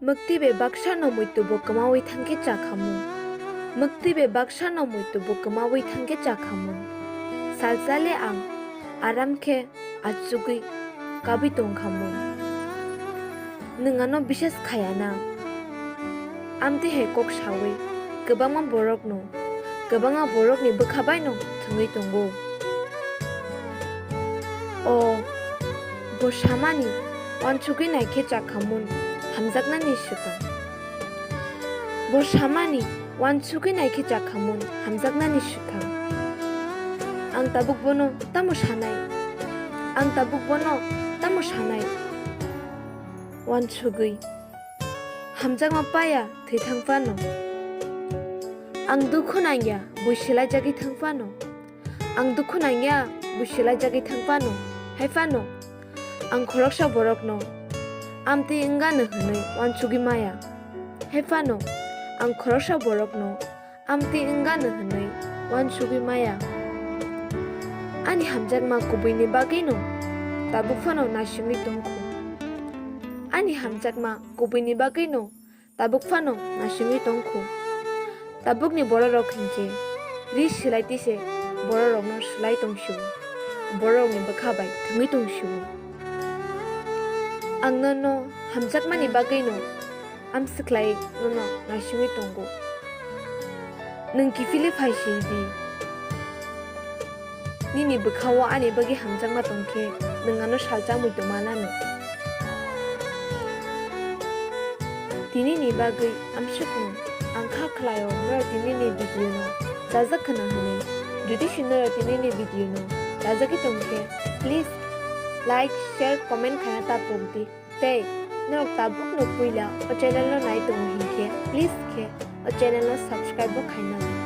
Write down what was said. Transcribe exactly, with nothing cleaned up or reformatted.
Mwktwi bai baksa no muitu bo kwmawi thangkhe chakhamung. Mwktwi bai baksa no muitu bo kwmawi thangkhe chakhamung. Salsale ang aram khe achugwi kabwi tongkhamung. Nwng ano bisas khaya na? Amtwi hai kok sawi kwbangma borokno, kwbangma borokni bwkha baino thwngwi tongo. O, bo samani wansugwi naikhe chakhamun hamjaknani swkang. Bo samani wansugwi naikhe chakhamun hamjaknani swkang. Ang tabuk bono tamo sanai? Ang tabuk bono tamo sanai? Wansugwi. Hamjakma paya thwi thang phano. Ang dukhu nangya bui silaijagwi thang phano. Ang dukhu nangya bui silaijagwi thang phano. Hai phano. Ang khoroksa borokno amtwi wngano hwnwi wansugwi maya. Hai phano. Ang khoroksa borokno amtwi wngano hwnwi wansugwi maya. Ani hamjakma kubuini bagwino tabuk phano naisingwi tongkhu. Ani hamjakma kubuini bagwino tabuk phano naisingwi tongkhu. Tabukni bororok hinkhe ri swlai tise bororokno swlai tongsio, bororokni bwkha bai thwngwi tongsio. Ang nono hamjakmani bagwino amswklai nono naisingwi tongo. Nwng kiphilwi phai sidi. Nini bwkhao ani bagwi hamjakma tongkhe nwng ano salchamwi tongma nano. Tinini bagwi amswkno ang kha khlaio norok tinini video no chajak khna hwnwi. Jodi se norok tinini video no chajagwi tongkhe, please like, share, comment khaina ta pokdi. Tei norok tabukno puila o channel no nai tongo hinkhe, please khe o channel no subscribe bo khaina.